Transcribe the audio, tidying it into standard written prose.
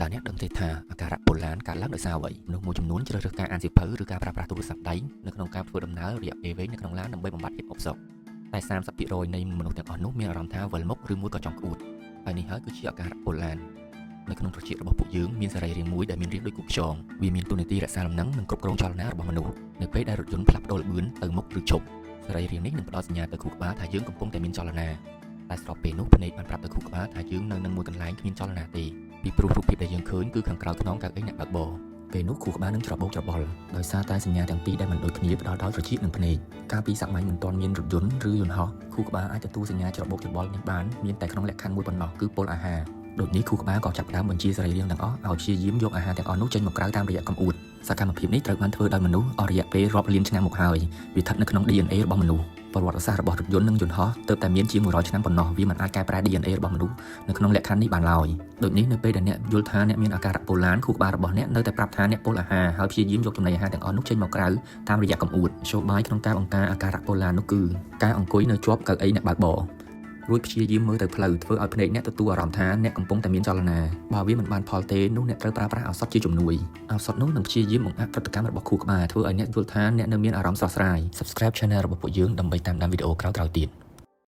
តើអ្នកដឹងទេថាអាការៈពុលឡានកើតឡើងដោយសារអ្វីមនុស្សមួយចំនួនជ្រើសរើសការអានសៀវភៅឬការប្រើប្រាស់ទូរស័ព្ទដៃនៅក្នុងការធ្វើដំណើររយៈពេលវែងនៅក្នុងឡានដើម្បីបំបាត់ភាពអផ្សុកតែ30%នៃមនុស្សទាំងអស់នោះមានអារម្មណ៍ថាវិលមុខឬមួយក៏ចង់ក្អួតហើយនេះហើយគឺជាអាការៈពុលឡាននៅក្នុងត្រចៀករបស់ពួកយើងមានសរីរាង្គមួយដែលមានរាងដូចគូខ្យងវាមានតួនាទីរក្សាលំនឹងនិងគ្រប់គ្រងចលនារបស់មនុស្សនៅពេលដែលរថយន្តផ្លាស់ប្ដូរល្បឿនទៅមុខឬឈប់សរីរាង្គនេះនឹងផ្ដល់សញ្ញាទៅខួរក្បាលថាយើងកំពុងតែមានចលនាតែស្របពេលនោះភ្នែកបានប្រាប់ទៅខួរក្បាលថាយើងនៅនឹងមួយកន្លែងគ្មានចលនាទេពីព្រោះរូបភាពដែលយើងឃើញគឺខាងក្រោយខ្នងកៅអីអ្នកបើកបរពេលនោះខួរក្បាលនឹងច្របូកច្របល់ដោយសារតែសញ្ញាទាំងពីរដែលមិនដូចគ្នាផ្ដល់ដោយត្រចៀកនិងភ្នែកកាលពីសម័យមិនទាន់មានរថយន្តឬយន្តហោះខួរក្បាលអាចទទួលសញ្ញាច្របូកច្របល់នេះបានមានតែក្នុងលក្ខខណ្ឌមួយប៉ុណ្ណោះគឺពុលអាហារដូចនេះខួរក្បាលក៏ចាប់ផ្ដើមបញ្ជាសរីរាង្គទាំងអស់ឲ្យព្យាយាមយកអាហារទាំងអស់នោះចេញមកក្រៅតាមរយៈកំអួតសកម្មភាពនេះត្រូវបានធ្វើដោយមនុស្សអស់រយៈពេលរាប់លានឆ្នាំមកហើយវាស្ថិតនៅក្នុង DNA របស់មនុស្សប្រវត្តិសាស្ត្ររបស់រថយន្តនិងយន្តហោះទើបតែមានជាង100ឆ្នាំប៉ុណ្ណោះវាមិនអាចកែប្រែ DNA របស់មនុស្សនៅក្នុងលក្ខខណ្ឌនេះបានឡើយដូចនេះនៅពេលដែលអ្នកយល់ថាអ្នកមានអាការៈពុលឡានខួរក្បាលរបស់អ្នកនៅតែប្រាប់ថាអ្នកពុលអាហារហើយព្យាយាមយកចំណីអាហារទាំងអស់នោះចេញមកក្រៅតាមរយៈកំអួតមធ្យោបាយក្នុងការបង្ការអាការៈពុលឡាននោះគឺការអង្គុយនៅជាប់កៅអីអ្នកបើកបររួចព្យាយាមមើលទៅផ្លូវធ្វើឲ្យភ្នែកអ្នកទទួលអារម្មណ៍ថាអ្នកកំពុងតែមានចលនាបើវាមិនបានផលទេនោះអ្នកត្រូវប្រើប្រាស់ឱសថជាជំនួយឱសថនោះនឹងព្យាយាមបង្អាក់ប្រតិកម្មរបស់ខួរក្បាលធ្វើឲ្យអ្នកយល់ថាអ្នកនៅមានអារម្មណ៍ស្រស់ស្រាយ Subscribe Channel របស់ពួកយើងដើម្បីតាមដានវីដេអូក្រោយៗទៀត។